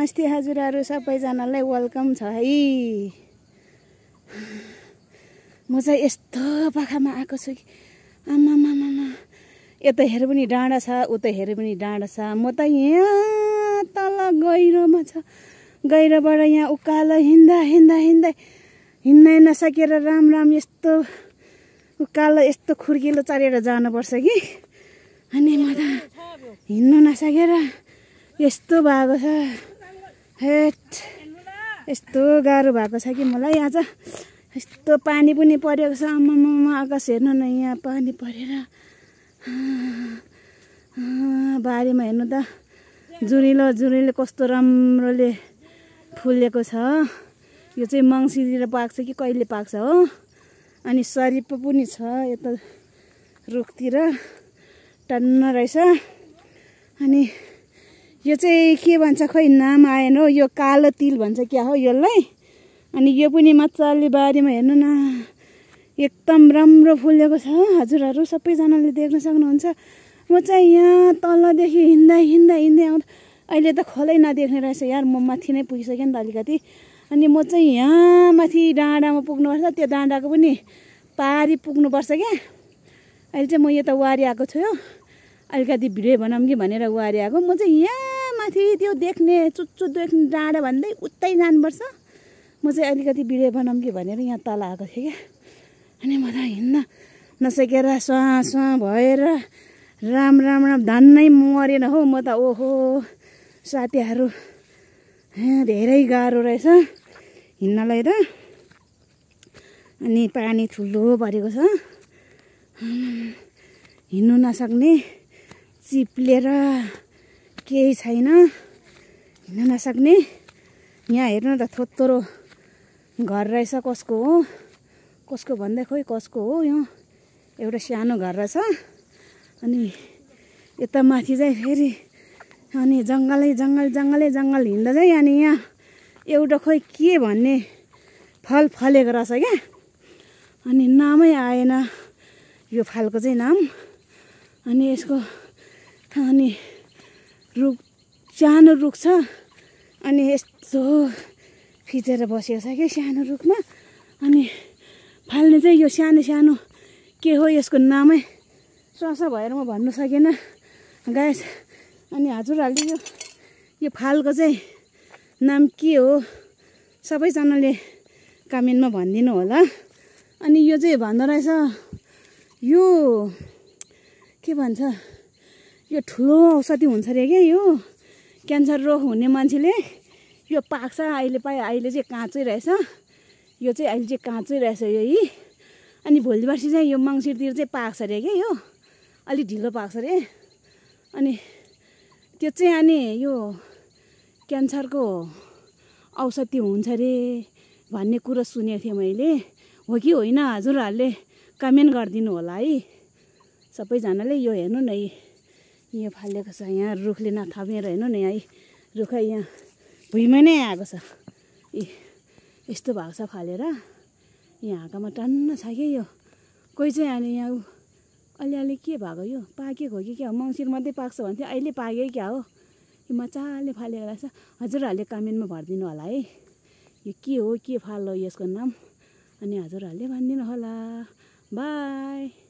नमस्ते हजुरहरू सबैजनालाई वेलकम छ है। म चाहिँ यस्तो पाखामा आएको छु कि आमामामा, यता हेर पनि डाँडा छ, उता हेर पनि डाँडा छ। म त यहाँ तल गहिरोमा छ। गहिरोबाट यहाँ उकालो हिँड्नै नसकेर राम यस्तो उकालो यस्तो खुर्किलो चढेर जानुपर्छ कि, अनि म त हिँड्नु नसकेर यस्तो भएको छ। हेट यस्तो गाह्रो भएको छ कि मलाई। आज यस्तो पानी पनि परेको छ। आमामामा आकाश हेर्नु न, यहाँ पानी परेर बारीमा हेर्नु त जुरेलो कस्तो राम्रोले फुलेको छ। यो चाहिँ मङ्सिरतिर पाक्छ कि कहिले पाक्छ हो। अनि सरिपा पनि छ यता रुखतिर टन्न रहेछ। अनि यो चाहिँ के भन्छ खोइ नाम आएन हो, यो कालो तिल भन्छ क्या हो यसलाई। अनि यो पनि मजाले बारीमा हेर्नु न एकदम राम्रो फुलेको छ। हजुरहरू सबैजनाले देख्न सक्नुहुन्छ। म चाहिँ यहाँ तलदेखि हिँड्दै आउँदा अहिले त खोलै नदेख्ने रहेछ यार। म माथि नै पुगिसकेँ नि त अलिकति। अनि म चाहिँ यहाँ माथि डाँडामा पुग्नुपर्छ। त्यो डाँडाको पनि पारी पुग्नुपर्छ क्या। अहिले चाहिँ म यता वारी आएको छु, अलिकति भिडियो बनाऊँ कि भनेर वारी आएको। म चाहिँ यहाँ माथि त्यो देख्ने चुच्चो देख्ने डाँडा भन्दै उतै जानुपर्छ। म चाहिँ अलिकति भिडियो बनाऊँ कि भनेर यहाँ तल आएको थिएँ क्या। अनि म त हिँड्न नसकेर स्वाँ भएर राम धन्नै मरेन हो म त। ओहो साथीहरू धेरै गाह्रो रहेछ हिँड्नलाई त। अनि पानी ठुलो परेको छ, हिँड्नु नसक्ने, चिप्लेर केही छैन, हिँड्नु नसक्ने। यहाँ हेर्नु त थोत्रो घर रहेछ। कसको हो कसको भन्दै खोइ कसको हो। यो एउटा सानो घर रहेछ। अनि यता माथि चाहिँ फेरि अनि जङ्गल हिँड्दा चाहिँ अनि यहाँ एउटा खोइ के भन्ने फल फलेको रहेछ क्या। अनि नामै आएन यो फलको चाहिँ नाम। अनि यसको अनि रुख सानो रुख छ। अनि यस्तो फिचेर बसेको छ क्या सानो रुखमा। अनि फाल्ने चाहिँ यो सानो के हो यसको नामै स्वासा भएर म भन्नु सकेन गाइस। अनि हजुरहरूले यो फालको चाहिँ नाम के हो सबैजनाले कमेन्टमा भनिदिनु होला। अनि यो चाहिँ भन्दो रहेछ यो के भन्छ, यो ठुलो औषधि हुन्छ अरे क्या। यो क्यान्सर रोग हुने मान्छेले यो पाक्छ। अहिले चाहिँ काँचै रहेछ। यो चाहिँ अहिले चाहिँ काँचै रहेछ यो यी। अनि भोलि पर्सि चाहिँ यो मङ्सिरतिर चाहिँ पाक्छ अरे क्या। यो अलिक ढिलो पाक्छ अरे। अनि त्यो चाहिँ अनि यो क्यान्सरको औषधि हुन्छ अरे भन्ने कुरो सुनेको थिएँ मैले। हो कि होइन हजुरहरूले कमेन्ट गरिदिनु होला है सबैजनाले। यो हेर्नु न यो फालेको छ, यहाँ रुखले नथामेर हेर्नु न है रुखै यहाँ भुइँमा नै आएको छ। यस्तो भएको छ फालेर। यहाँ हाँकामा टन्न छ कि यो। कोही चाहिँ अनि यहाँ अलि के भएको यो पाकेको हो कि क्या हो। मङ्सिर मात्रै पाक्छ भन्थ्यो, अहिले पाक्यो क्या हो। यो मजाले फालेको रहेछ। हजुरहरूले कमेन्टमा भरिदिनु होला है यो के हो, के फल हो यसको नाम। अनि हजुरहरूले भनिदिनु होला। बाई।